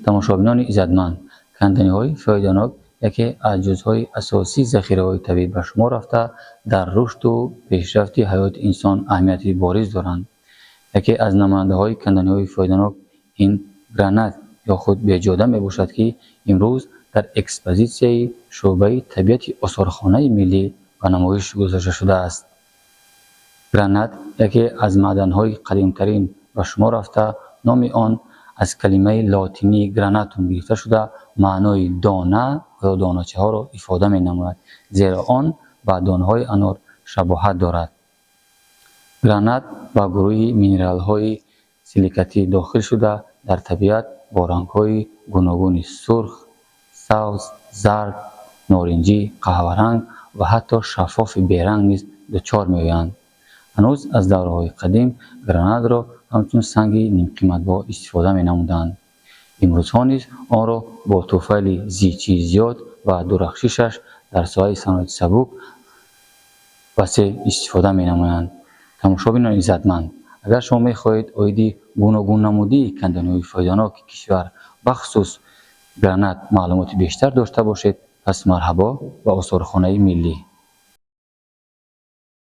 Тамошобинони иззатманд, канданиҳои фоиданок яке аз ҷузъҳои асосии захираҳои табиӣ ба шумор рафта, дар рушду пешрафти ҳаёти инсон аҳамияти бориз доранд. Яке аз намояндаҳои канданиҳои фоиданок ин гранат ё худ беҷода мебошад, ки имрӯз дар экспозитсияи шӯъбаи табиати осорхонаи миллӣ ба намоиш гузошта шудааст. Гранат яке аз маъданҳои қадимтарин ба шумор рафта, номи он аз калимаи лотинии гранатум гирифта шуда, маънои дона ё доначаҳоро ифода менамояд, зеро он ба донаҳои анор шабоҳат дорад. Гранат ба гурӯҳи минералҳои силикатӣ дохил шуда, дар табиат бо рангҳои гуногуни сурх, сабз, зард, норинҷӣ, қаҳваранг ва ҳатто шаффофи беранг низ дучор меоянд. Ҳанӯз аз давраҳои қадим гранатро ҳамчун санги нимқиматбоҳ истифода менамуданд. Имрӯзҳо низ онро бо туфайли зичии зиёд ва дурахшишаш дар соҳаи саноати сабук васеъ истифода менамоянд. Тамошобинони иззатманд, агар шумо мехоҳед оиди гуногуннамудии канданиҳои фоиданоки кишвар, бахусус гранат, маълумоти бештар дошта бошед, пас марҳабо ба осорхонаи миллӣ.